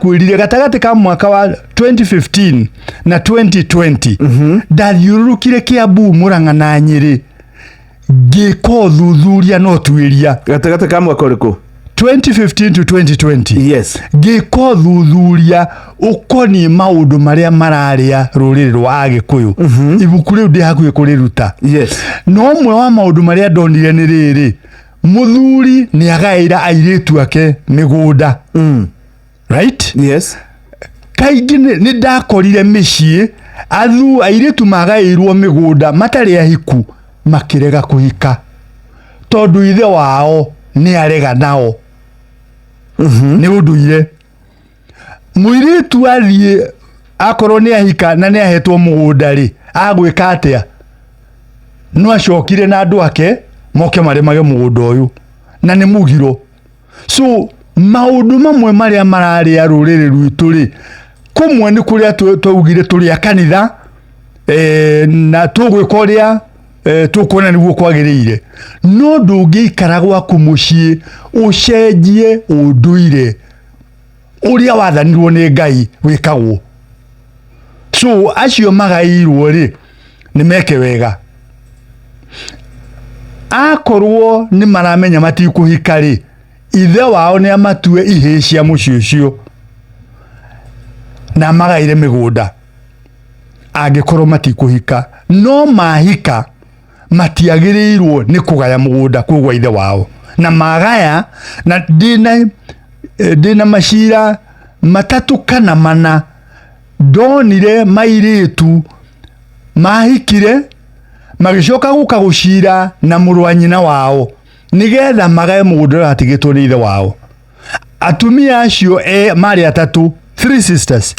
Ndakwĩrire gatagatĩ ka mwaka wa 2015 na 2020 ndathiũrũrũkire Kiambu, Murang'a na Nyĩrĩ ngĩka ũthuthuria na ũtuĩria. Gatagatĩ ka mwaka ũrĩkũ? 2015 to 2020. Ngĩka ũthuthuria ũkoniĩ maũndũ marĩa mararĩa rũrĩrĩ rwa Agĩkũyũ. Ibuku rĩu ndĩ hakuhĩ kũrĩruta. Na ũmwe wa maũndũ marĩa ndonire nĩ rĩrĩ: mũthuri nĩ agaĩra airĩtu ake mĩgũnda, right? Kaingĩ nĩ ndakorire mĩciĩ airĩtu magaĩirwo mĩgũnda matarĩ ahiku, makĩrega kũhika tondũ ithe wao nĩ arega nao. Nĩ ũndũire mũirĩtu athiĩ akorwo nĩ ahika na nĩ ahetwo mũgũnda rĩ, agwĩka atĩa? No acokire na andũ ake moke marĩmage mũgũnda ũyũ na nĩ mũgiro. So maũndũ mamwe marĩa mararĩa rũrĩrĩ rwitũ rĩ, kũmwe nĩ kũrĩa twaugire tũrĩ a kanitha na tũgwĩka ũrĩa tũkuona nĩguo kwagĩrĩire, no ndũngĩikara gwaku mũciĩ ũcenjie ũndũire ũrĩa wathanirwo nĩ Ngai wĩkagwo. So acio magaĩirwo rĩ, nĩ meke wega. Akorwo nĩ maramenya matikũhika rĩ, ithe wao nĩ amatue ihĩĩ cia mũciĩ ũcio na amagaĩre mĩgũnda angĩkorwo matikũhika. No mahika, matiagĩrĩirwo nĩ kũgaya mũgũnda kũu gwa ithe wao na magaya. Na ndĩna macira matatũ kana mana ndonire mairĩtu mahikire, magĩcoka gũka gũcira na mũrũ wa nyina wao nĩgetha magae mũgũnda ũrĩa watigĩtwo nĩ ithe wao. Atumia acio marĩ atatũ, three sisters,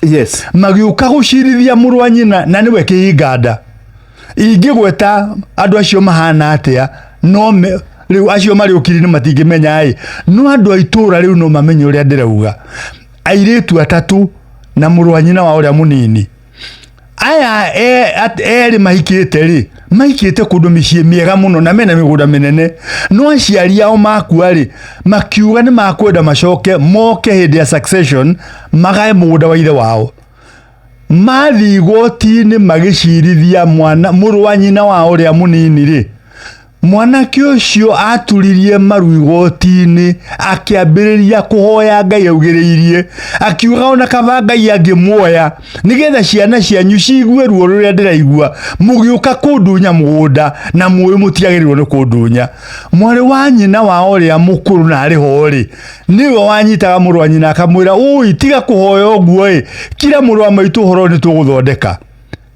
magĩũka gũcirithia mũrũ wa nyina na nĩwe kĩhinganda. Ingĩgweta andũ acio mahana atĩa, no rĩu acio marĩ ũkiri-inĩ matingĩmenya ĩ, no andũ a itũũra rĩu no mamenye ũrĩa ndĩrauga. Airĩtu atatũ na mũrũ wa nyina wa ũrĩa mũnini. Aya erĩ mahikĩte rĩ, mahikĩte kũndũ mĩciĩ mĩega mũno na mena mĩgũnda mĩnene, no aciari ao makua rĩ, makiuga nĩ makwenda macoke moke hĩndĩ ya succession magae mũgũnda wa ithe wao. Mathiĩ igoti-inĩ magĩcirithia mwana mũrũ wa nyina wa ũrĩa mũnini rĩ, mwanake ũcio aturirie maru igoti-inĩ, akĩambĩrĩria kũhoya Ngai augĩrĩirie, akiuga ona kaba Ngai angĩmuoya nĩgetha ciana cianyu ciigue ruo rũrĩa ndĩraigua mũgĩũka kũndunya mũgũnda na mũĩ mũtiagĩrĩirwo nĩ kũndunya. Mwarĩ wa nyina wa ũrĩa mũkũrũ na arĩ ho rĩ, nĩwe wanyitaga mũrũ wa nyina akamwĩra, "Ũi, tiga kũhoya ũguo ĩ, kira mũrũ wa maitũ, ũhoro nĩ tũgũthondeka."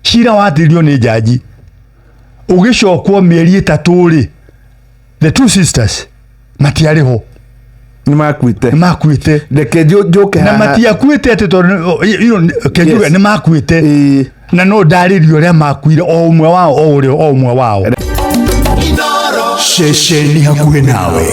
Cira watirio nĩ njanji ũgĩcokwo mĩeri 3 rĩ, the two sisters matiarĩ ho. Nĩ makuĩte? Nĩ makuĩte. Reke njũke na haha. Matiakuĩte atĩ tondũ kenjuge nĩ makuĩte. Na no ndarĩrie ũrĩa makuire, o ũmwe wao, o ũrĩa o ũmwe wao. Ceceni hakuhĩ nawe.